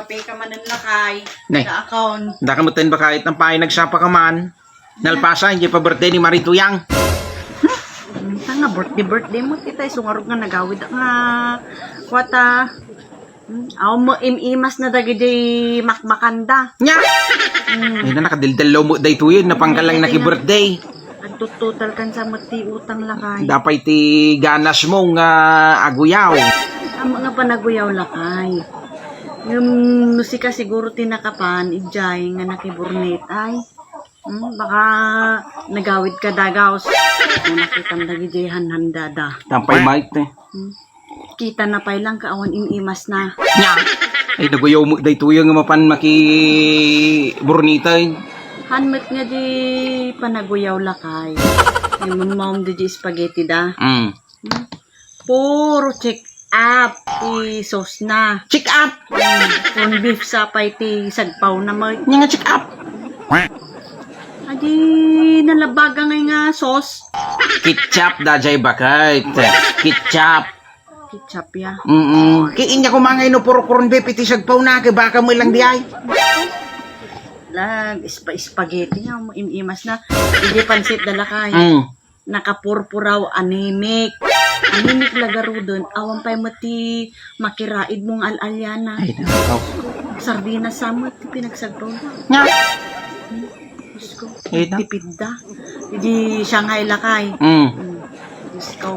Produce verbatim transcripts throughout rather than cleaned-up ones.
Pay ka manen, lakay. Nay. Sa account. Daka met ten, bakay, itan pay nagsapa ka man. Nalpasan, di pa birthday ni Marie Tuyang. Ita nga birthday, birthday mo, tita, isu ngarud nga nagawid nga kuwata. Hmm, aw mo, im-imas na dagiti makmakanda. Nya! Hmm. Ay na, nakadildillaw mo daytoyen, napangkalang naki-birthday. Agtututal kan sa met ti utang, lakay. Dapay ti ganas mo nga aguyaw. Ammok nga panaguyaw, lakay. Ngem no sika siguro ti nakapan, idiay nga nakiburnit, ay. Hmm, baka nagawid ka dagaus. Kung nakitam dagiti hanhandada. Tampay, Mike, te. Hmm. Kita na pay lang ka awan im-imas na. Nya! Ay, naguyaw mo daytoy nga mapan makiburnitay. Han met nga di panaguyaw, lakay. Ay, mamam di, di spaghetti da. Mm. Hmm? Puro check up ti sauce na. Check up! Hmm, corn beef sa pay ti sagpaw na met. Nya nga check up! Adi nalabaga ngay nga sauce. Ketchup da jay, bakay. Ketchup. Ketchup ya. Mm-mm. Ki inya kumangay no puro corn beef iti sagpaw na, kay baka mo lang di ay. Lag, ispa-, spaghetti nga, im-imas na. Hindi pansit da, lakay. Mm. Nakapurpuraw, anemic. Anemic la garuden, awan pay met ti makiraid mo nga al-alyana. Ay, nakaw. Sardinas sa met ti pinagsagpaw na. Nga. Diyos ko, Ay, na. Tipid da. Di Shanghai, lakay. Mm. Mm. Diyos ko.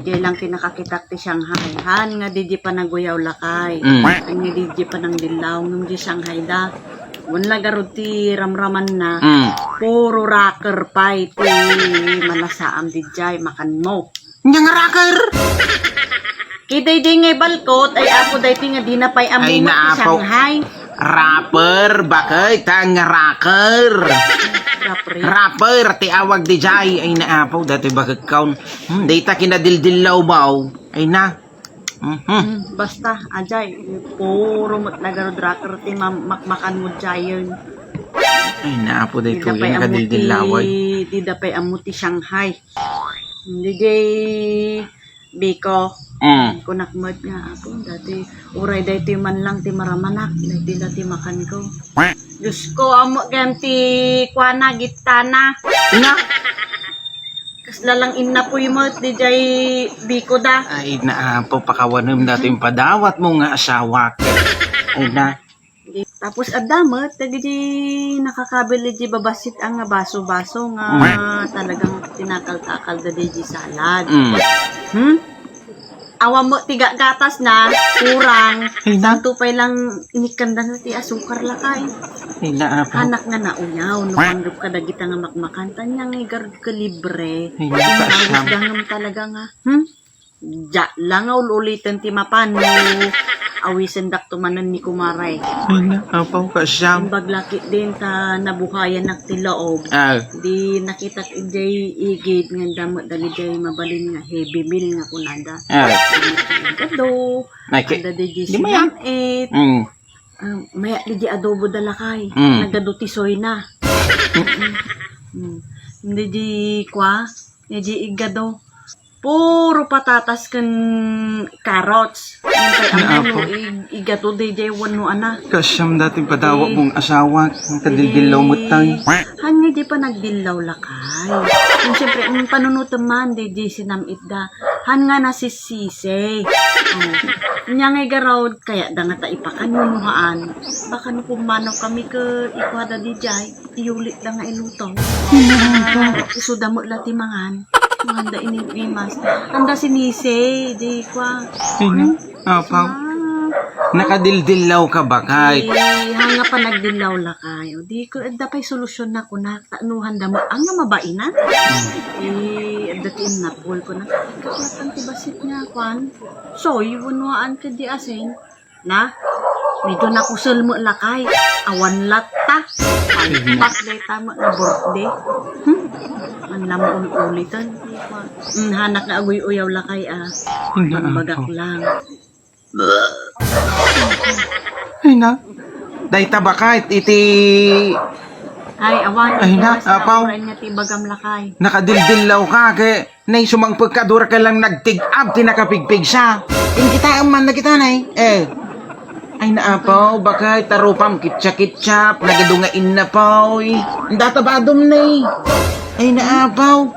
Di lang ti nakakitak ti Shanghai. Han nga di, di panaguyaw, lakay. Mm. Han nga di, di panangdillaw, ngem di Shanghai da. Wen la garud ti ramraman na. Mm. Puro raker pay ti manasaam di jay, makan mo. Nya nga raker? Ki daydi nga ibalkot, ay apo daydi nga dina pay ammo Ay, ti naapo. Shanghai. Rapper, bakit? Ang raker. Rapper. Rapper, ti awag di jay. Ay, naapo, dati bakit kaun? Hmm, dayta kinadildillaw mo. Ay, na. Mhm. Hmm, basta, ajay, puro met nagarud raker ti mam-, makmakan mo jayen. Ay, naapo, dayta Di da pay yung ammo kadildillaway. Ti, di da pay ammo ti Shanghai. Hindi jay Biko. Mm. Kunak met nga, "Apo, dati, uray daytoy man lang ti maramanak, daytoy la ti makanko." Diyos ko, ammo gayam ti kuana, gittana. Ina. Kasla lang innapuy met, di jay biko da. Ay, na, apo, pakawanem dati yung padawat mo nga asawak. Ay, na. Tapos adda met dagiti nakakabil iti babassit a nga baso-baso nga Mm. talagang tinakaltakal da daydi salad. Mm. Hmm? Awan met ti gagatas na, kurang. Ay, na. Santo pay lang inikkanda na ti asukar lakay. Ay, na, apo. Anak nga nauyaw, no, panggep kadagita nga makmakan, tanya nga igarud ka libre. Ay, na, Ang kasam. Dangam talaga nga. Hmm? Diak la nga ul-uliten ti mapan no awisendak to manen ni kumare. Ay na, apaw, kasam. Imbag la ketdin ta nabuhayanak ti loob. Ah. Di nakitak idiay igid nga adda met dagiti mabalin nga heavy meal nga kunada. Ah. Kado, Naki-, adda di di mayan. Sinam-it. Mm. Ah, maya di di adobo da lakay. Mm. Nagadu ti soy na. Mm. Di di kwa, di di igado. Puro patatas ken carrots. Yan kay Nga ammo apo. Ig-, igato dayjay wenno ana. Kasam dati padawa Eh. Kong asawa, ang kadildilaw mo tayo. Han nga di pa nagdillaw lakay. Yung siyempre, yung panunutan man, dayjay sinam-itda. Han nga nasisisi. Oh. Nya nga igarawd, kaya da nga ta ipakan mo muhaan. Baka no kumano kami ke ikwada dayjay. Iyulit da nga iluto. Isuda met la ti mangan. Manganda ini imas. Anda sinisi, di kwa. Ini, apaw. Ah. Nakadildillaw ka bakay? Eh, hanga pa nagdillaw lakay. O, di ko, adda pay solusyon na kunak. Ta, no, handa mo, ang nga mabainan. Eh, adda ti innapol kunak. Kaklatan ti basit nga, kwan. Soy, wunwaan ka di asin. Na? Medyo nakusel mo lakay. Awan latta. Palpak dayta mo na birthday. Hmm? Ang namuul-ulitan. Hmm, hanak nga aguy-uyaw lakay, ah. Hindi, Ang bagak apo. Lang. Ay na. Dayta bakay iti Ay, awan. Ay na, apaw. Nga ti bagam lakay. Nakadildillaw ka, ke Nay, sumangpet ka, dura ka lang nagtig-ab ti nakapigpigsa. Inkitaem man na kita, nay. Eh. Ay, naapaw, bakit? Tarupam, kitsa-kitsap, nagadu nga innapaw, eh. Data badom na, eh. Ay, naapaw.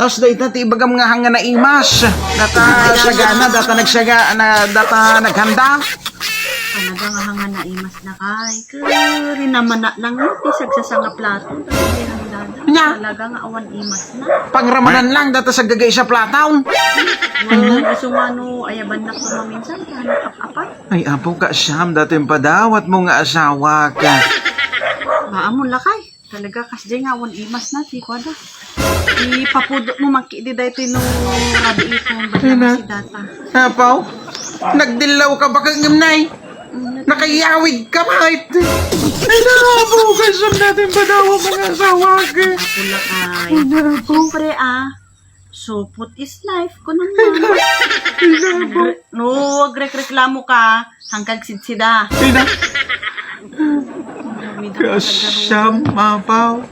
Tapos dayta ti ibagam nga hanga naimas. Data sagana, data nagsaga, na, data naghanda. Talaga nga hanga naimas, lakay. Kari naman na lang ti sagsasanga plato. Talaga nga awan imas na. Pangramanan lang, data sagagay sa plataw. Gusto nga no, ayaban na ko maminsan, kaya nakap-apat. Ay, apo ka, Sam, dati yung padawat mo nga asawa ka. Baa mo, lakay. Talaga, kasdi nga, awan imas na, ti kuwada. Ipapudot mo, makidi daytoy no, rabi ito, banda si data. Apaw, nagdillaw ka, baka ngem nay. Nakayawid ka, mait. Ay, nakabugas ang dating padawa mga asawa ka. Ako, lakay. Ay, nakabugas. Siyempre, ah, Support is life, kuno nga. No, agrekreklamo ka, hanggang sidsida. Ina. Kasam, mapaw.